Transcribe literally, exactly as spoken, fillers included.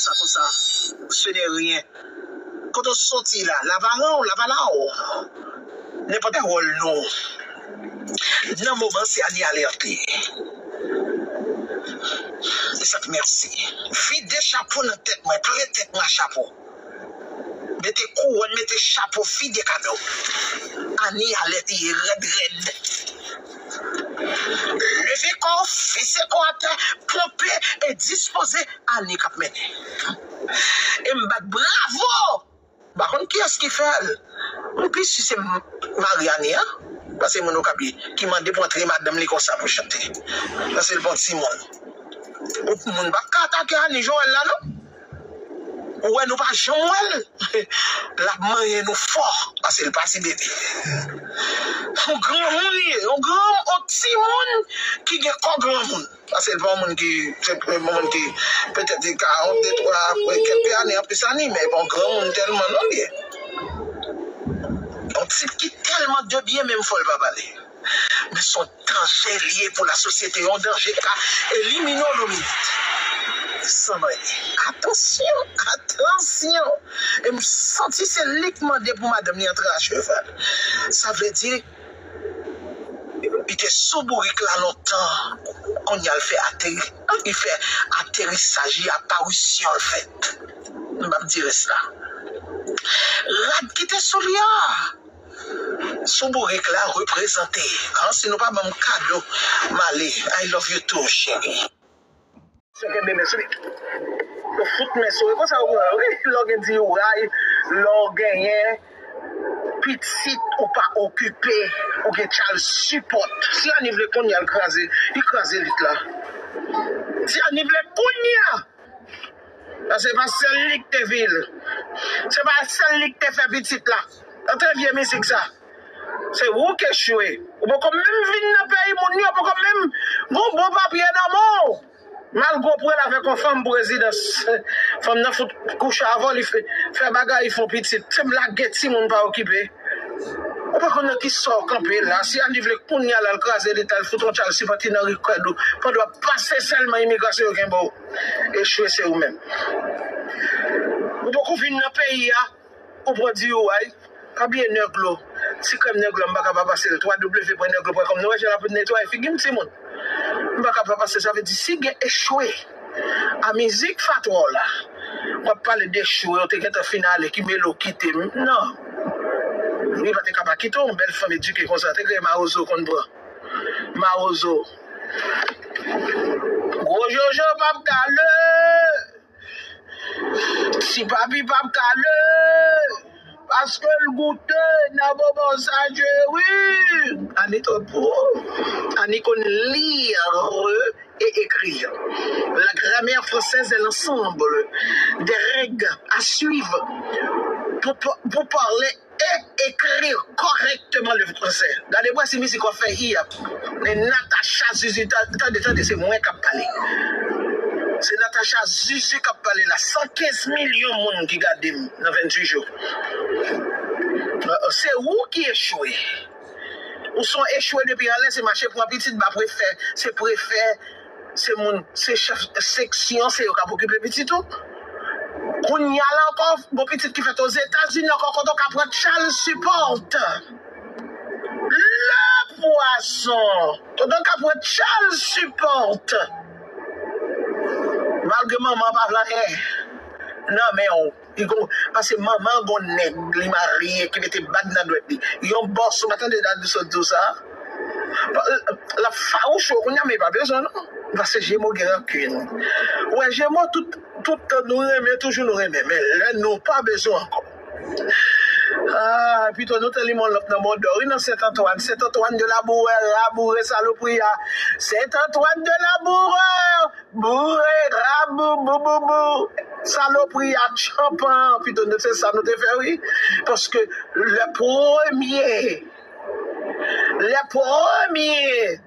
Sa konsa, ce n'est rien. Kote w soti la, la pa ran w, la pa la w. Nenpòt wòl nou. Nan moman se Annie Alerte. E sa k mèsi. Vide chapo nan tèt mwen, plen tèt mwen a chapo. Mete kouwòn, mete chapo, vide kado. Annie Alerte ye rèd rèd. Leve kò w, fese kò w atè, ponpe e dispoze. Annie k ap mennen. E m bat bravo! M pa konn kiyès ki fè l. M pi si se m-, mari Annie an. Paske moun Okap ye, ki mande pou antre madanm li konsa pou chante. Paske l pa yon timoun. Ou, moun pa ka atake Annie Joël la, non. Ou wè nou pa janm wè l. L ap manyen nou fò. Paske l pa ti bebe. Yon granmoun li ye. Yon gran, yon timoun ki gen kò granmoun. Paske l pa yon moun ki, se pa yon moun ki, petèt li ka yon, de, twa, kèk ane anplis Annie, men bon, granmoun tèlman non li ye. Yon tip ki tèlman de byen, menm fò l pa pale. Men se yon danje l ye pou lasosyete, yon danje k ka elimine w nan minit. San mwen. Atansyon, atansyon. E m santi se li k mande pou madanm li antre a cheval. Sa vle di, li te sou bourik la lontan, kounye a l fè ateri-, li fè aterisaj li, aparisyon l fèt. M p ap di rès la. Rad ki te sou li a, sou bourik la reprezante. An, si nou pa ban m kado, m ale. I love you too, cheri. Se kenbe men sou li. Yo fout men sou li. Konsa yo pran yo, wi. Lè w gen D U I, lè w genyen pitit ou pa okipe, ou gen child support. Si Annie vle kounye a l kraze, li kraze lit la. Si Annie vle kounye a, paske se pa sèl li k te vil. Se pa sèl li k te fè pitit la. Antre vye mizik sa. Se ou k echwe. Ou poko menm vin nan peyi moun yo, poko menm gon bon papye nan men w. Malgre w pran l avèk yon fanm pou rezidans. Fanm nan fout kouche avè w, li fè, fè bagay, li fè yon pitit. Se m lage timoun pa okipe. Ou pa konn nan ki sa w kanpe la. Si Annie vle kounye a la, l kraze lit la, l fout yon child support nan rekòd ou. Pandan w ap pase sèlman imigrasyon yo kenbe w. Echwe se ou menm. Ou poko vin nan peyi a. Ou pran D U I, pa bliye Nèglo. Ti krèm Nèglo, m pa ka pa pase l. W W W pwen nèglo pwen kòm. Nou wè jan l ap netwaye figi m, timoun. M pa ka pa pase. Sa vle di, si gen echwe a mizik Fatwa w la, w ap pale de echwe, w te gentan fin ale, ki Melo kite m. Non. Li pa te ka pa kite w, yon bèl fanm edike konsa, te kreye mawozo konn pran. Mawozo. Gwo Jojo p ap kale. Ti papi p ap kale, paske l goute nan moman sa, Jerry. Annie twò bon. Annie konn lire et écrire. La grammaire française est l'ensemble des règles à suivre pour, pour parler et écrire correctement le français. Gade mwen si mizik w ap fè i ap. Men Natacha Zuzu, ta-, tande, tande, se mwen k ap pale. Se Natacha Zuzu k ap pale la. San kenz milyon moun ki gade m nan venntuit jou. Se ou ki echwe. Ou se yon echwe depi anlè, se mache pran pitit ba prefè, se prefè, se moun, se chèf seksyon, se yo k ap okipe pitit ou. Kounye a la ankò, gon pitit ki fèt Ozetazini ankò, kote w ka pran child support. Le pwason, kote w ka pran child support. Malgre manman pa vle anyen nan men w. Li gon, paske manman gon nèg li marye ki mete bag nan dwèt li. Yon bòs, ou pa tande dat sot di w sa? L ap fawouche w kounye a, men li pa bezwen non. Paske Jemo gen rankin. Ou wè Jemo, tout, tout tan nou renmen, toujou nou renmen. Men lè nou pa bezwen ankò. Ah, pito nou te limon lòt nan Mòn Dò, wi, nan Sent Antwàn. Sent Antwàn de Labourè, Labourè, salopri a. Sent Antwàn de Labourè! Boure, rabou, bou, bou, bou. Salopri a tchanpan, pito nou se sa nou te fè, wi. Paske le premye, le premye